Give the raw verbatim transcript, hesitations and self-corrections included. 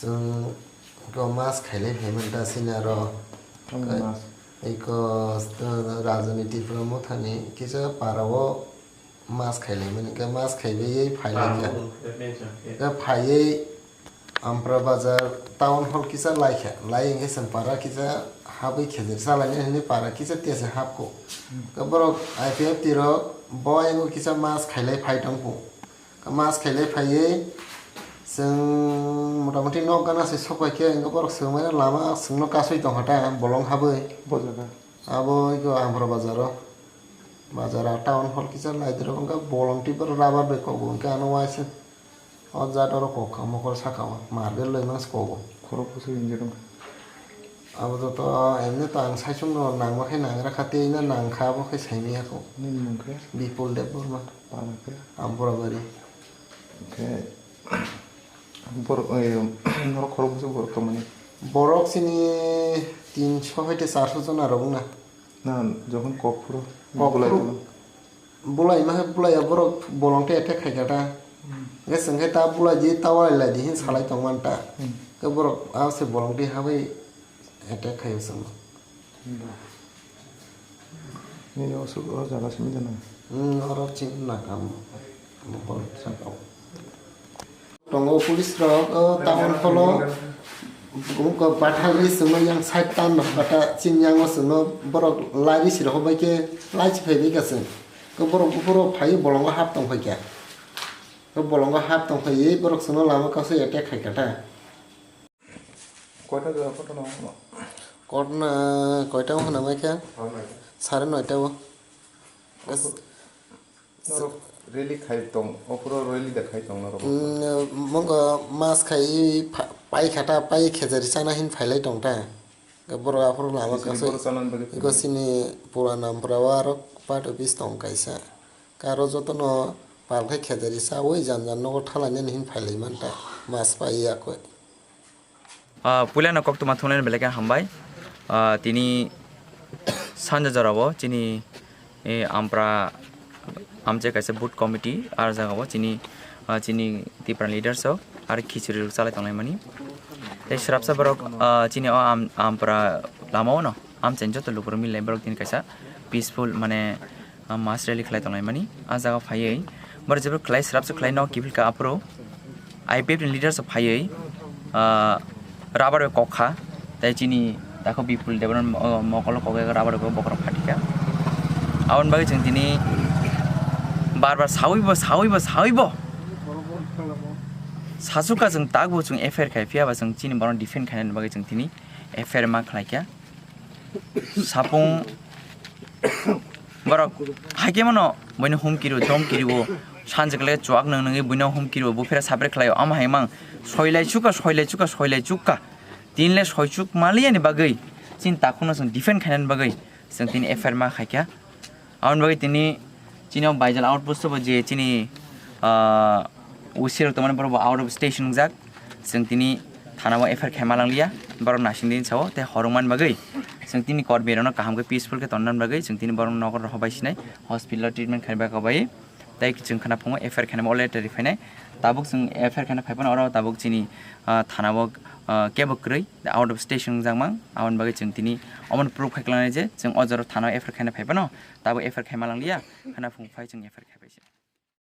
Chwng eko mas khailai phaimani da sini aro. Tamni mas? Eko rajani Tipra mothani kisa para o mas khailaimani, khe mas khaibai phailaikha. Khe phaiwi Ampra bazar town hall kisa laikha, lai hwnkhe chwng para kisa habwi khejir salainai hwnwi para kisa tiyase hapkho. Khe borok I P F T rok bo ayang kisa mas khailai phai tongkho. Mas khailai phaiwi chwng motamoti nok gana se sokphaikhe, hwnkhe borok swngmani lama chwngno kasui tongkha ta bolong habwi. Bo jaga? Abo eko Ampra bazaro. Bazar a town hall kisa lai dirok, hwnkhe bolong twi borok rubber bai kobo, hwnkhe ano waisa o jat oro kok kha mokol saka o marble bai masa kobo. Khorok bwswk injek wngkha. Abo joto emni to ang saichung no nangma khe nangra kha, tei no nangkha, abo khe saimanya kho. Nini mung khe? Bipul Debbarma. Para khe? Amborabari. Hwnkhe borok, eh, norok khorok bwswk borok tongmani? Borok chini tinso hai tei charso jona rok wngna. Na, jokhon kok phuru Kok bulai phuru tongmani. Bulai ma hai bulai ya borok bolong tei attack khai kha ta. Hmm. Hwnkhe chwng khe ta bulai di, ta walai lai di hin salai tongmani ta. Hmm. Khe borok a se bolong tei habwi attack khai o chwngno. Nini o suk o jaga simi jana? Hmm, oro chini nakam. Bol saka o. Tongo police rok o town hall o. Umko bathagwi chwngno yang side town no kata chini yango chwngno borok lai risi rok bai khe lai si phaibai kha chwng. Khe borok buphuru phaiwi bolongo hap tong phai kha. Khe bolongo hap tong phaiwi borok chwngno lama kausai attack khai kha ta. Koita jora koto no? Kotna koita wngkha na mai kha? Sare noita o. Norok rally khai tong, ophuru rally da khai tong norok? Mm, mongo mas khai pha-, pai kha ta, pai khejari chana hin phailai tong ta. Borok aphuru lama kasui. Eko sini pura nampra o aro part office tong kaisa. Karo jotono pal khai khejari chaui jan jan nogo thalainani hin phailai man ta. Mas pai ya koi. Ah, puilano koktwma thumlaina belai khe hambai. Ah, tini sanja jorao chini, eh, Ampra amchai kaisa booth committee, ah jagao chini, ah, chini Tipra leaders rok aro khichuri rok chalai tonglaimani. Tei swrapsa borok, ah, chini o Am-, Ampra lamao no amchaini joto lukurok milai borok tini kaisa peaceful mane ah, mass rally khlai tonglaimani. Ah jaga phaiwi borok jebra khlai swrapsa khlai no kiphilka aphuru I P F ni leaders rok phaiwi, ah, rubber bai kok kha, tei chini takhu Bipul Debbarma, oh, mokolo kok rubber bai bokhorok phatikha. Aboni bagwi chwng tini bar bar sawi bo, sawi bo, sawi bo sachukha chwng, takbo chwng F I R khai, phiya ba chwng chini borok defend khainani bagwi chwng tini F I R ma khlaikha. Sapung borok haikhe mano buino humki rw, domki rw, sanjwk le chuak nung nungwi buino humki rw, buphira sabre khlaio, ama hai mang soilai chukha, soilai chukha, soilai chukha, tinle soichuk maliya ni bagwi chini takhuno chwng defend khainani bagwi chwng tini F I R ma khaikha. Aboni bagwi tini chini o Baijal outpost o bo je chini, ah, O C rok tongmani borok bo out of station wngjak. Chwng tini thana o F I R khaima langliya, borok naising dini sao tei horwngmani bagwi chwng tini kormi rokno kaham khe peaceful khe tonnani bagwi chwng tini borok nogo rohor bai sinai hospital o treatment khaina bagwi bai tei chwng khna phungo F I R khainai already phainai. Tabuk chwng F I R khaina phaiphano oro tabuk chini, ah, thana o, ah, kebo kwrwi out of station wngjak mang, aboni bagwi chwng tini omono proof khai klangnai je chwng o jora thana o F I R khaina phaiphano tabuk F I R khaima langliya, khna phung phai chwng F I R khai bai se.